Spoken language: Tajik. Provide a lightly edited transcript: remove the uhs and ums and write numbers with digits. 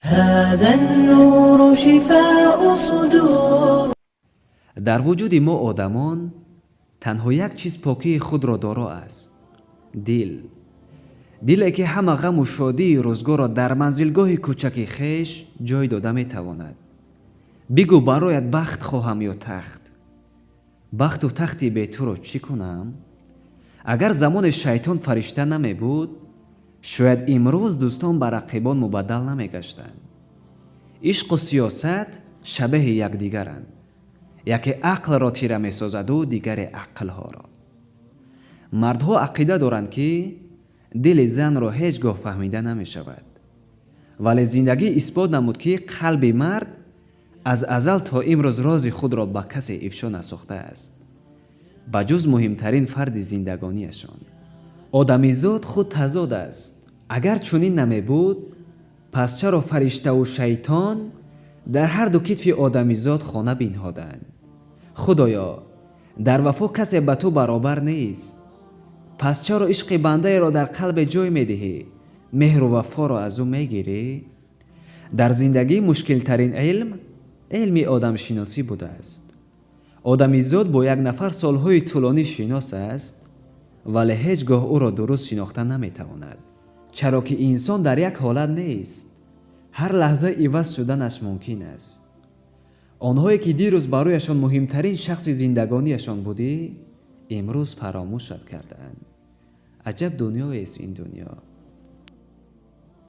هذا النور شفاء صدور. Дар вуҷуди мо одамон танҳо як чиз покии худро доро аст: дил. Диле, ки ҳама ғаму шодии рӯзгорро дар манзилгоҳи кӯчаки хеш ҷой дода метавонад. Бигӯ, бароят бахт хоҳам ё тахт? Бахту тахти бе туро чӣ кунам? Агар замоне шайтон фаришта намебуд, шояд имрӯз дӯстон ба рақибон мубаддал намегаштанд. Ишқу сиёсат шабеҳи якдигаранд: яке ақлро тира месозаду дигаре ақлҳоро. Мардҳо ақида доранд, ки дили занро ҳеҷ гоҳ фаҳмида намешавад, вале зиндагӣ исбот намуд, ки қалби мард аз азал то имрӯз рози худро ба касе ифшо насохтааст, ба ҷуз муҳимтарин фарди зиндагониашон. Одамизод худ тазод аст. Агар чунин намебуд, пас чаро фариштаву шайтон дар ҳарду китфи одамизод хона бинҳоданд? Худоё, дар вафо касе ба ту баробар нест. Пас чаро ишқи бандаеро дар қалбе ҷой медиҳӣ, меҳру вафоро аз ӯ мегирӣ? Дар зиндагӣ мушкилтарин илм илми одамшиносӣ будааст. Одамизод бо як нафар солҳои тӯлонӣ шинос аст, вале ҳеҷ гоҳ ӯро дуруст шинохта наметавонад, чаро ки инсон дар як ҳолат нест, ҳар лаҳза иваз шуданаш мумкин аст. Онҳое, ки дирӯз барояшон муҳимтарин шахси зиндагониашон будӣ, имрӯз фаромӯшат кардаанд. Аҷаб дунёест ин дунё.